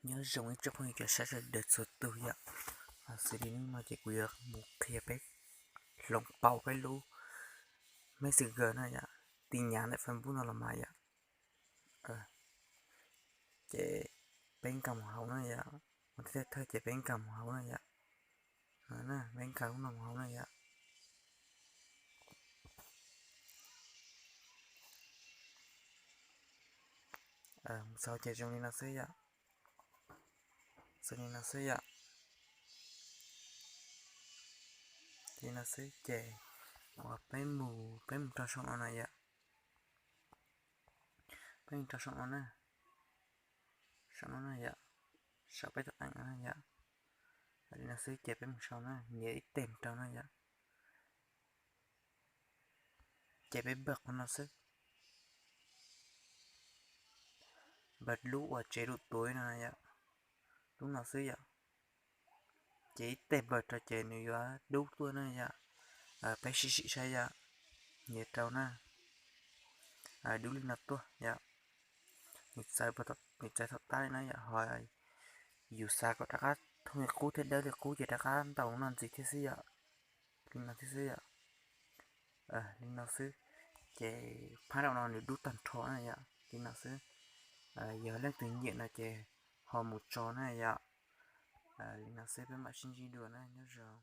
Nyob zoo ib tsoom phooj ywg cov saib sawv daws txhua tus yom. Xws li hnub no ces kuv yuav mus qhia peb hloov pauv peb lub Messenger na yom, tin nhắn ntawm Facebook no los mas yom. Ces peb nkag mus hauv na yom, ua ntej thawj ces peb nkag mus hauv na yom. Peb nkag lub no mus hauv na yom. Mus xaus ces zoo li no xwb yom. Zoo li no xwb yom. Li no xwb ces uas peb mus, peb mus rau saum no na yom. Peb mus rau saum no na, saum no na yom, saum peb tus eem no na yom. Li no xwb ces peb mus sau na, nias ib teg rau na yom. Ces peb npaj qhov no xwb, npaj lub uas tsev lub tuav no yom, lub no xwb yom. Ces ib teg npaj rau ces nws yuav dub tuaj na yom. Peb sim sim saib yom, nias rau na, dub li no tuaj yom. Nws txawv, nws txawv thaum tab li na yom, ho yus xav kom rov qab thooj li qub thiab dawb li qub ces rov qab ntaus no ntxiv thiab xwb yom. Li no thiab xwb yom. Li no xwb, ces phab rau no nws dub tag nrho na yom. Li no xwb, yog leej twg nyiam no ces ho mus tso na yom. Li no xwb, peb mam sib ntsib dua na, nyob zoo.